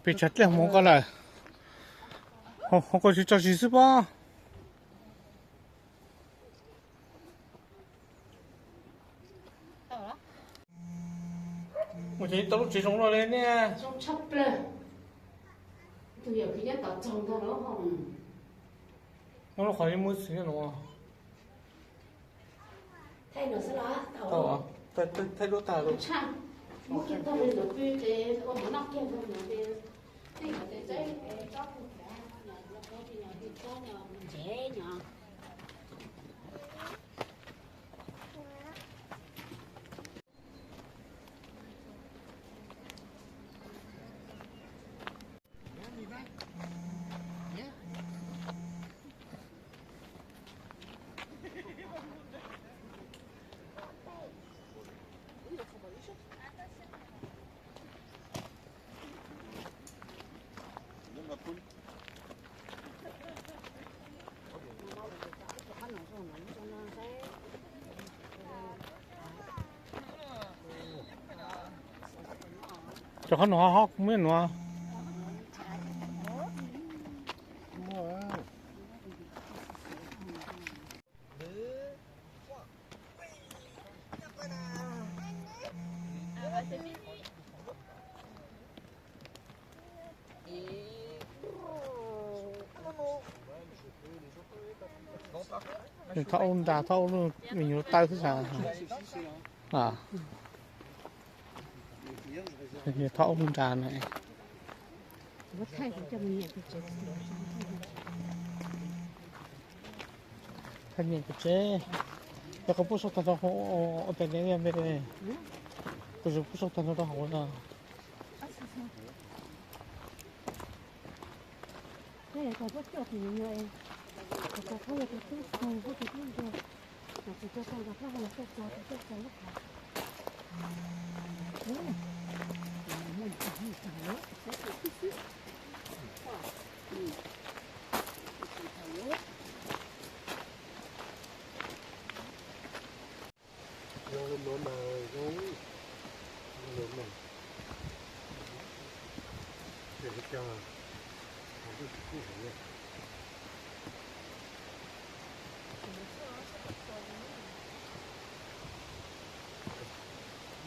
Peb tshav dlej hmoov koj lawm, ho koj tsis tso tsis xwb pob. Ua cas tau lub tsev zoo luaj li ne. Zoo tshaj plaws. Tus yawm khwv nyob tom txog ntag lawm. Muab lub qhov muab xwb no. Thaij no xwb los tau. Thaij duab tag lawm. Tshaj. Muab kiag tag li ntawd pw ces ua mov noj kiag ntag no ces, tej no ces txawb tsob pug thav no, tsob pug thav no, tsob no ntsev no. Cov qhob noom ho hob kuv muab nuav. Thaub ub nra, thaub ub lub me nyuam tawb xwb as. Thaub ub lub nra na. Thaij nyiaj kuv tsev, yog koj pub soj tag rau hauv, ua tes ne, koj pub soj tag rau hauv no. Zoo li no mas zoo, zoo li no mas, ces li cas,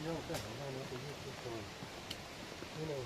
nyob tej hauv no ces yeej tsis tau, no.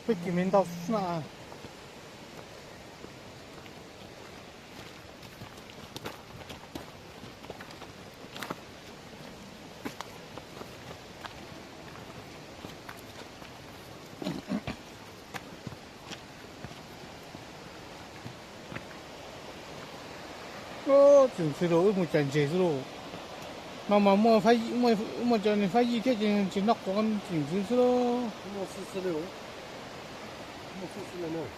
Plaub kis me ntau xwb na. Txim ntxwv los wb mus cais ntses xwb lauj. No mas muaj, muaj cov niag fab yij thiab ces tsis noj quav, txim ntxwv xwb lauj.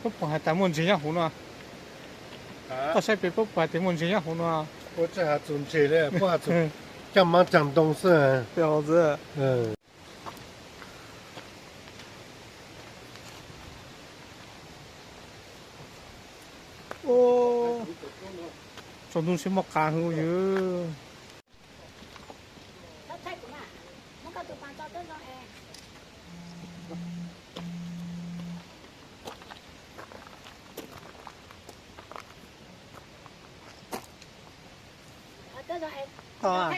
Puab puas has tas muaj ntses nyob hauv no? Koj saib pem puab puas has tas muaj ntses nyob hauv no? Puab tsis has txug ntses li, puab has txug caaj maab caag ntoo xwb. Tsaus ntuj seb muaj qav hwv yog. Tuav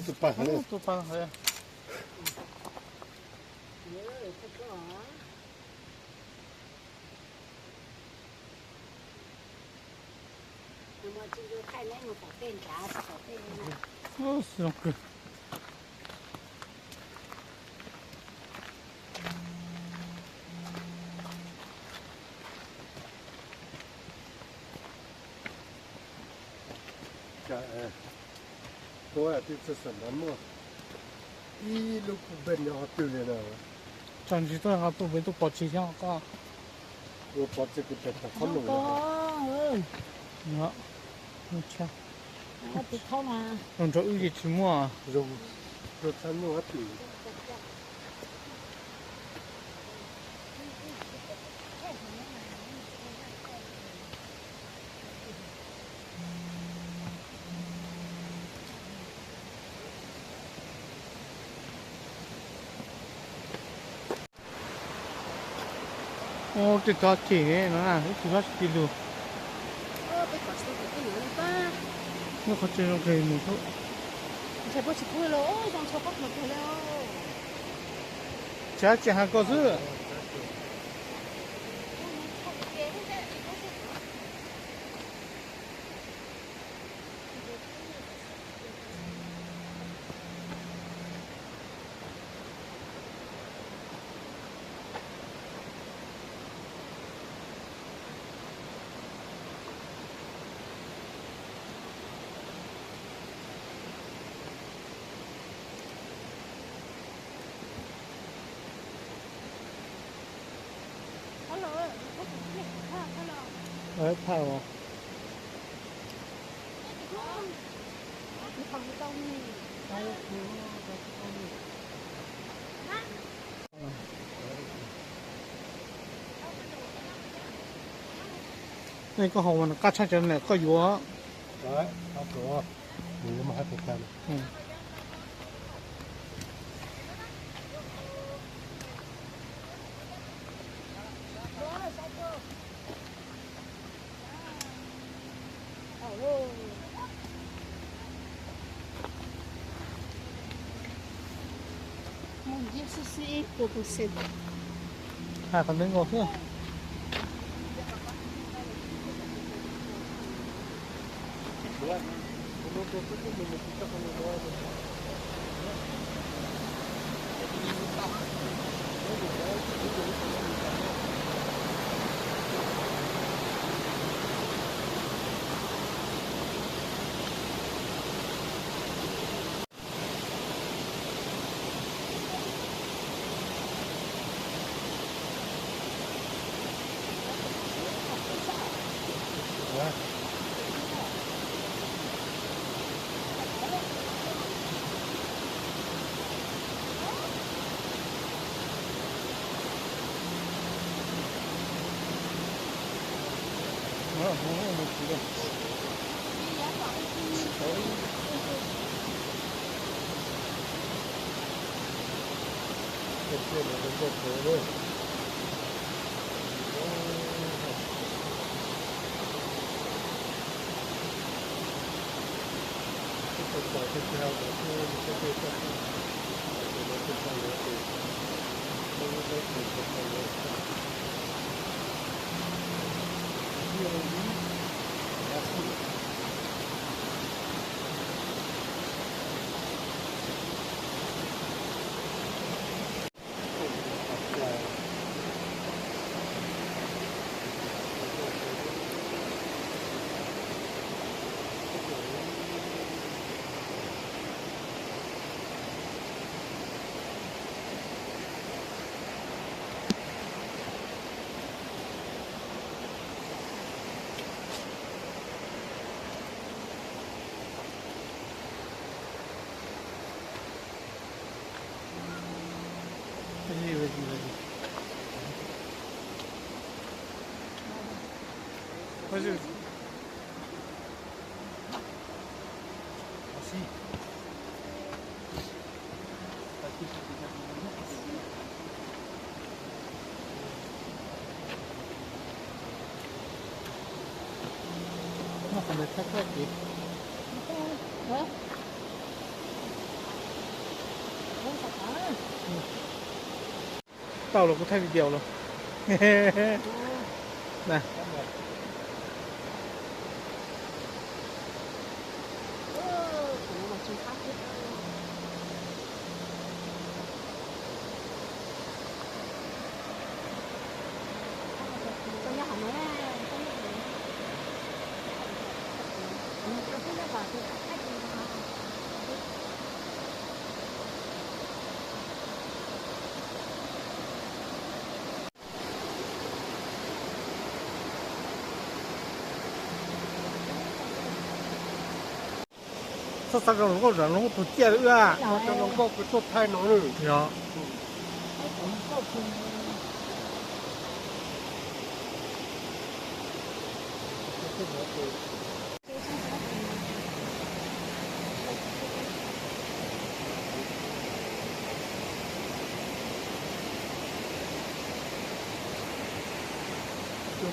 tus pas, tuav tus pas. Tuav tib txhij xam mas muaj ib lub puj npej nyob qhov twg li na. Tsaug ntsis tuaj ho tuaj pem tuaj pov tsev thiab koj. Ua pov tsev kuv tseem tau qhob noom. Nrog wb yeej tsis muaj. Ub, tej tsob ceg no na, ib tug tsob tsis lug. Muaj qhov tseem zoo kawg mus tub. Tsis, tsis has koj xwb. Thaj os. Nej koj haus mas qab tshaj cov niam koj yuav. Hais qhov ntawd nkaus xwb. Tau los kuv thaij video los. Txhob xav zoo nkauj, zoo nkauj tus ciaj wb. Yog.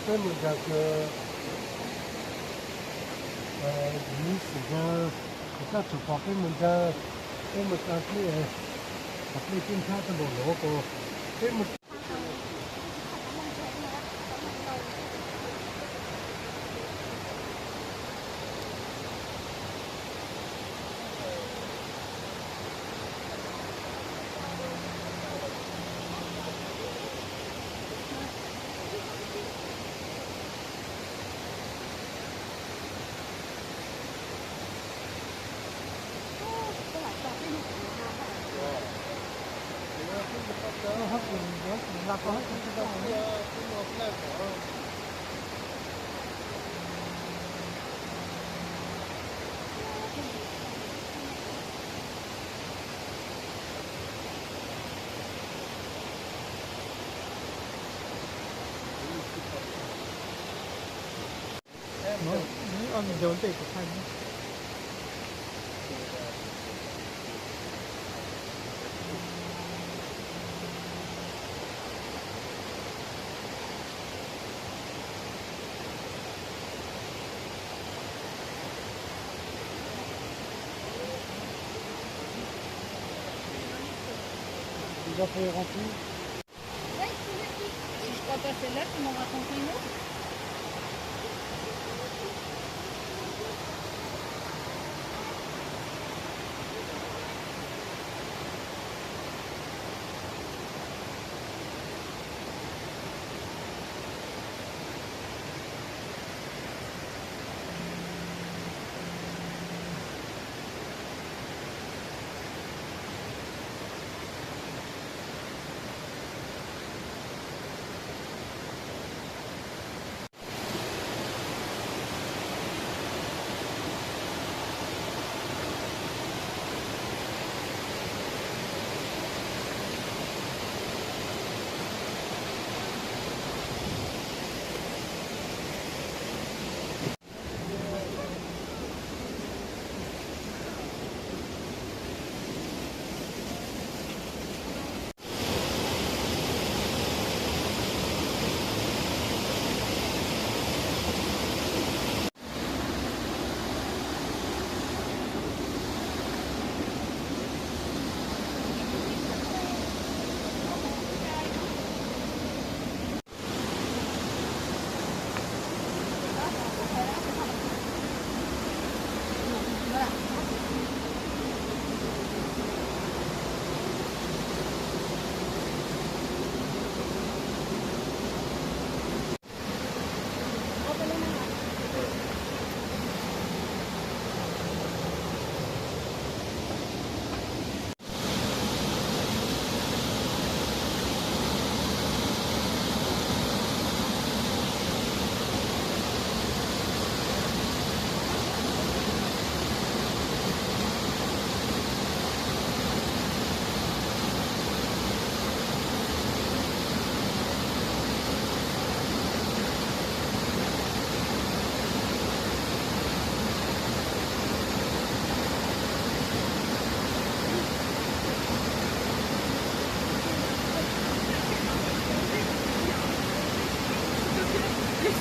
Peb mus ntawd, ib sim ntawd, kuv koj tsuas pom peb mus ntawd, peb mus txog pliaj, pom pliaj tib nthab tau npaum no ko, peb mus. Ob video ntej kuv thaij. Si je dois passer là, tu m'auras compris, non ? Je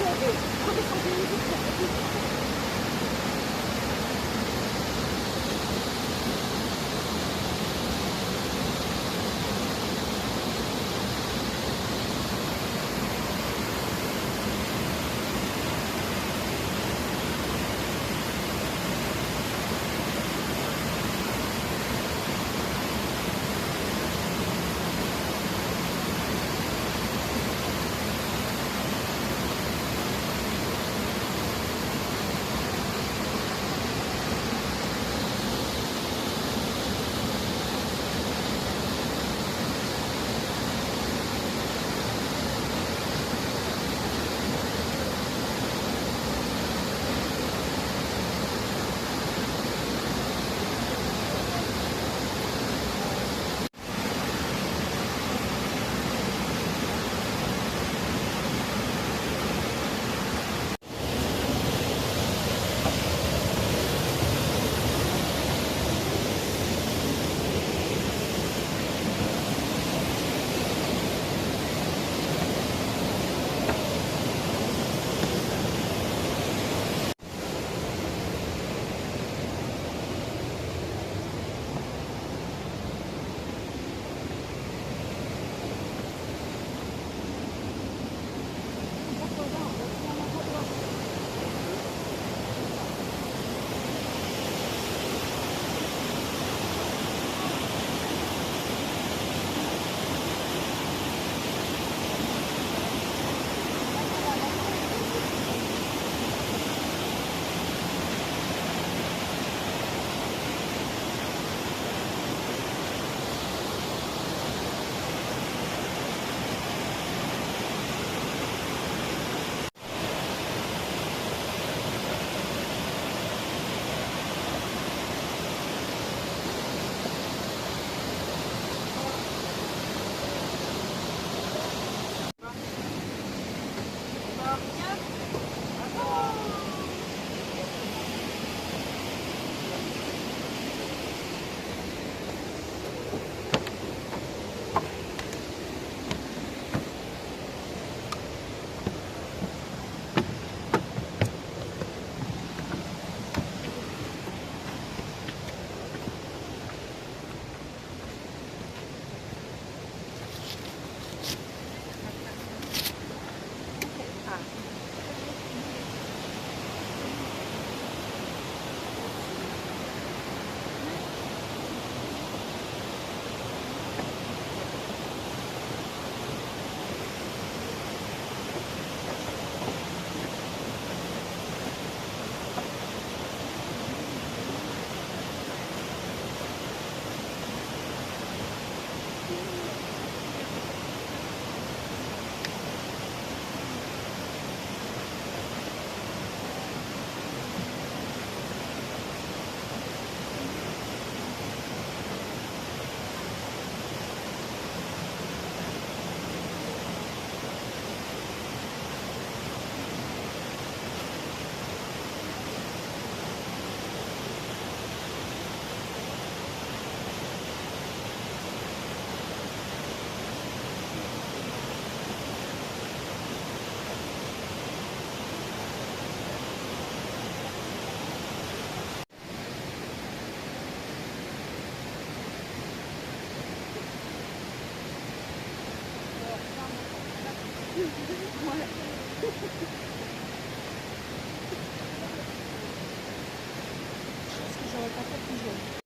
pense que j'aurais pas fait plus jeune.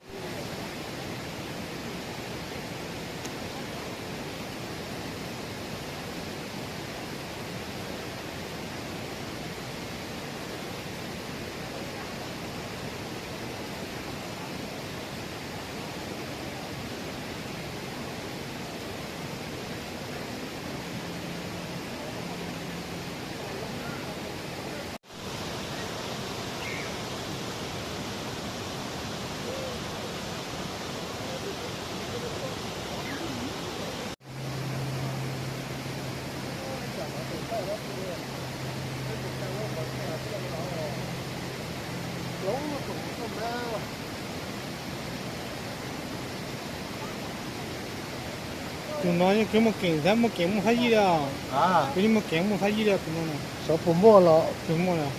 Lub tus koj mas. Tus no yeej kub muaj keem thiab, muaj keem muaj fab yij li. Kub yeej muaj keem muaj fab yij li tus no. Xyov puas muaj los tsis muaj li.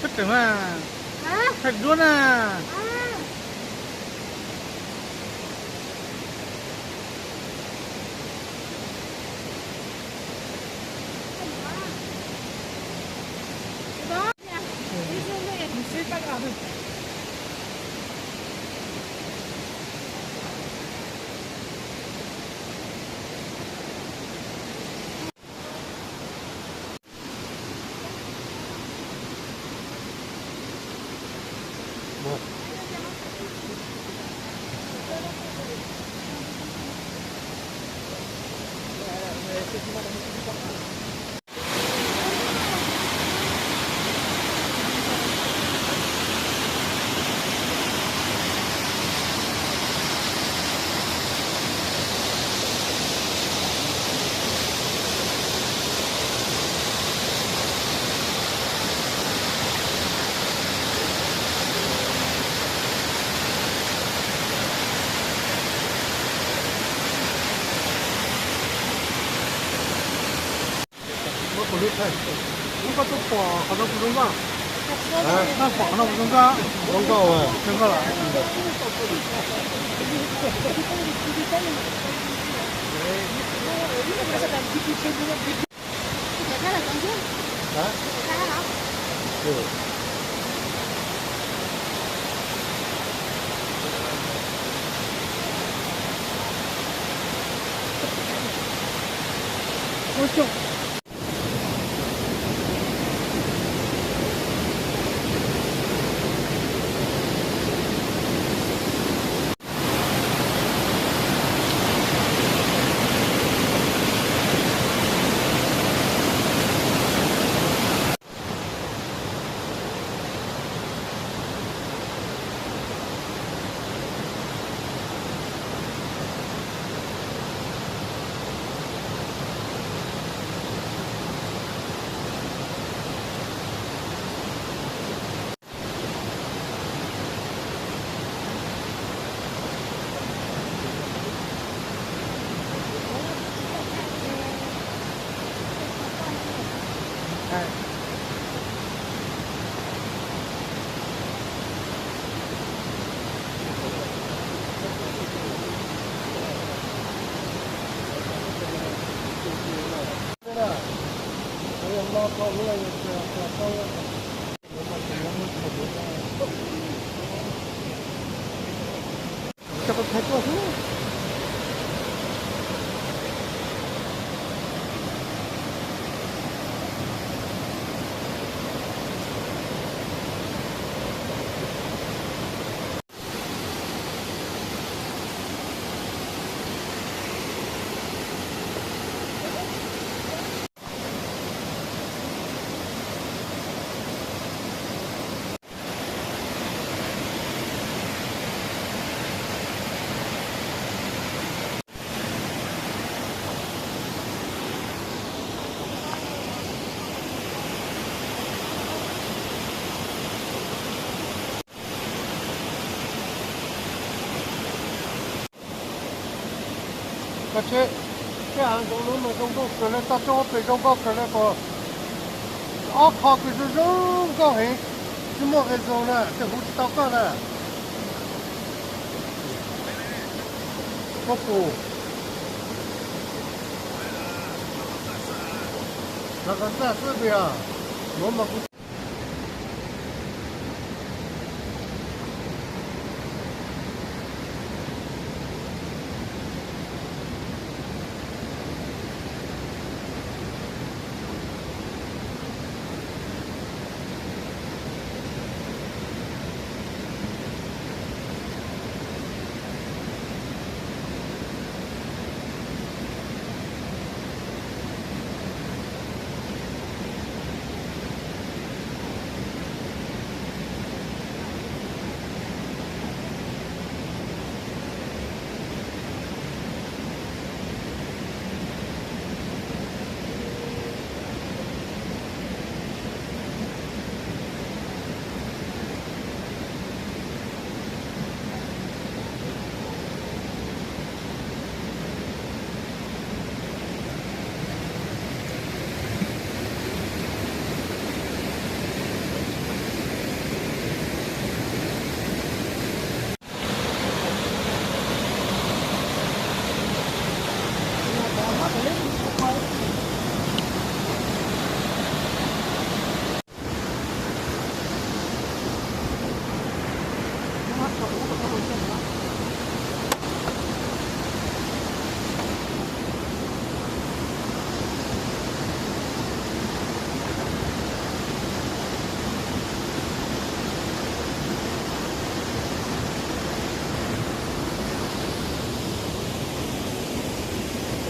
Teb tseem mas, thaij duab na. Koj tuaj pom qhov no puas zoo nkauj? Koj pom qhov no puas zoo nkauj? Zoo nkauj, zoo nkauj los? Koj tsev, tej hav zoov no mas zoo nkauj kawg li, toj roob pem zoo nkauj kawg li, kom ob qho kws zoo zoo nkauj heev, tsis muaj qee zoo na, tej huv tsis tau koj na. Koj pum, rov qab txaj xwb tiag, nuav mas kuv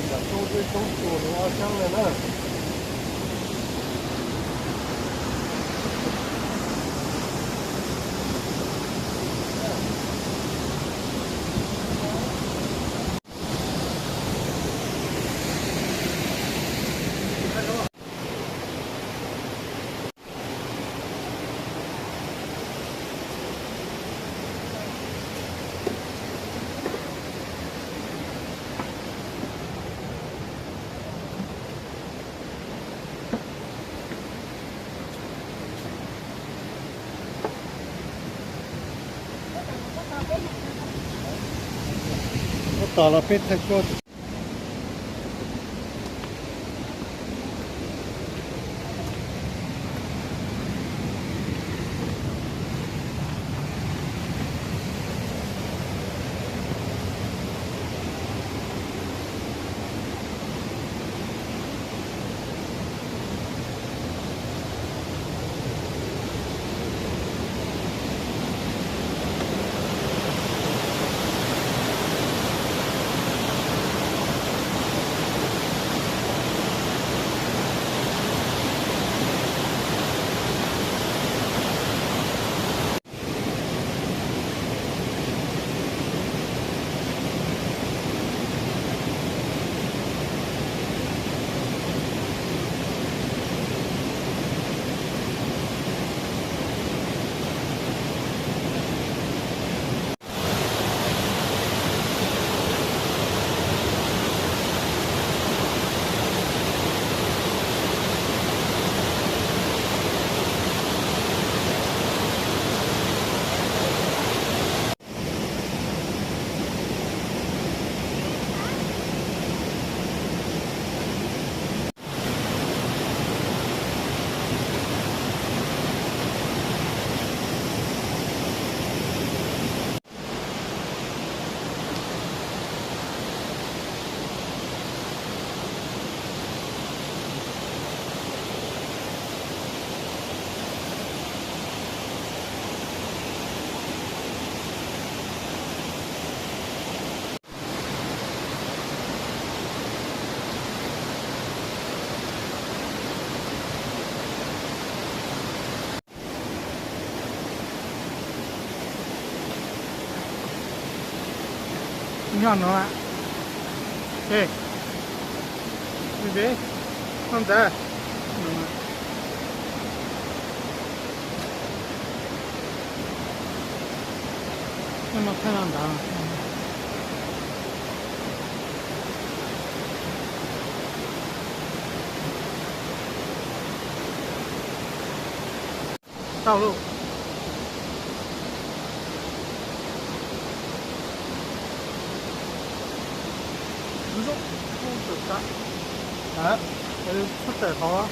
Nram roob zeb roob tsuas nws ob sab le na. Tab tom los peb thaij koj. Nyob no, e, no ntawd, no thaij no ntawd. Tau lauj. Txhob tawm hov.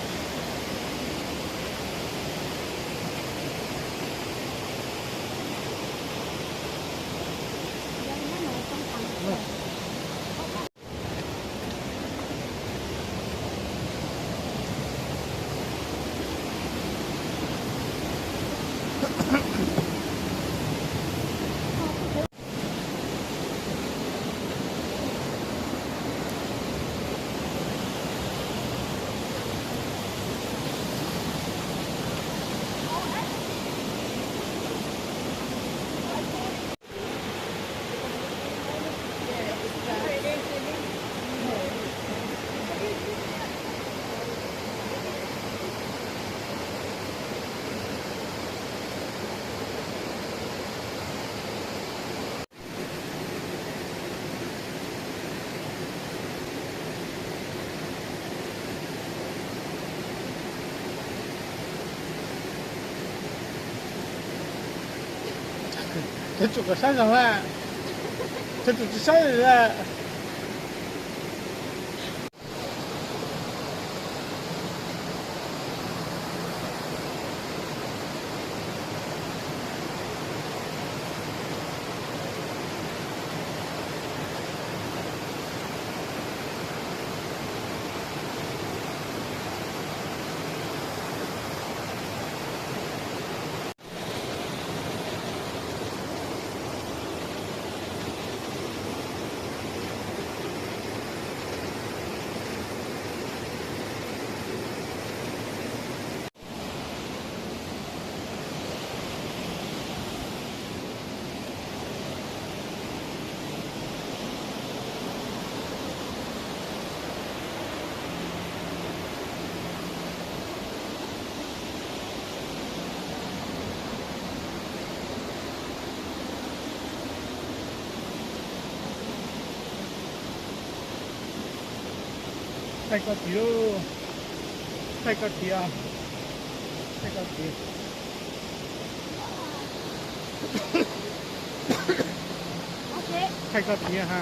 Cov tsum kom saib zoo a, cov tsum tsis saib a. Thaij koj tid lauj. Thaij koj tid, thaij koj tid. Thaij koj tid ha.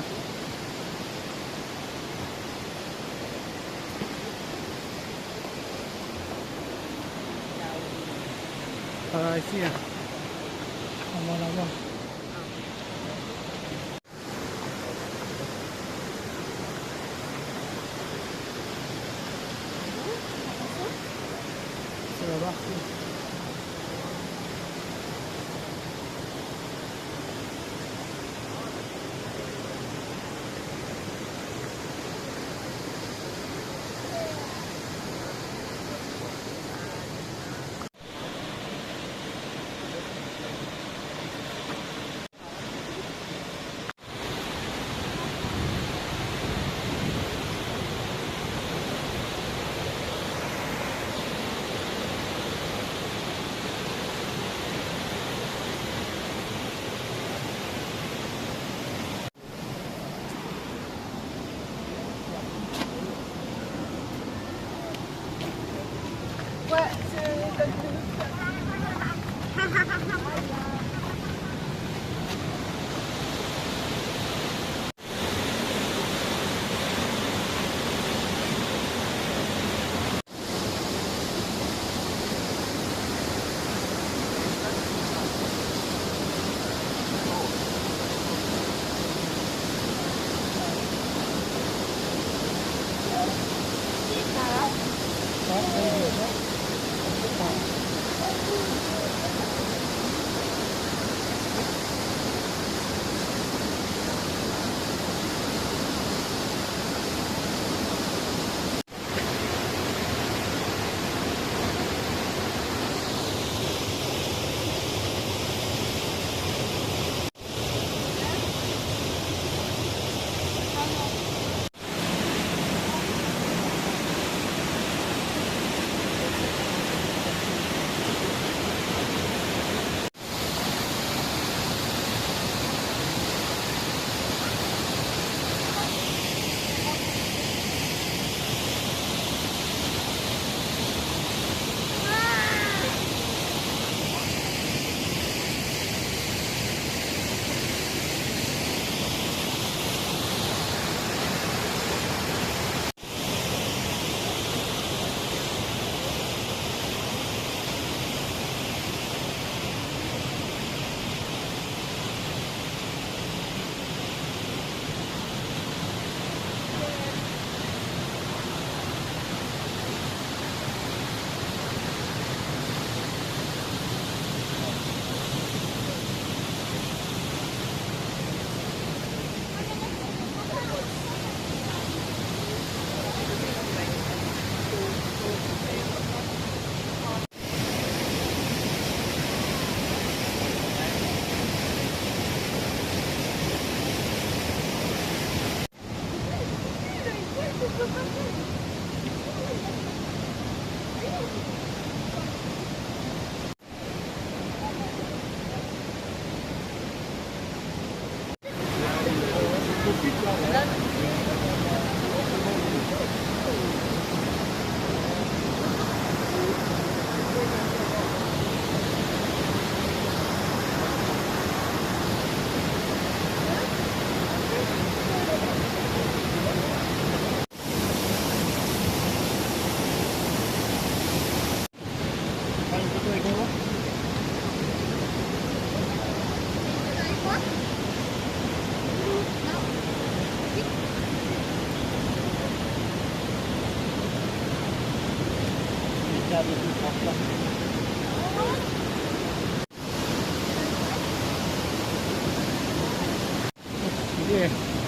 Ntej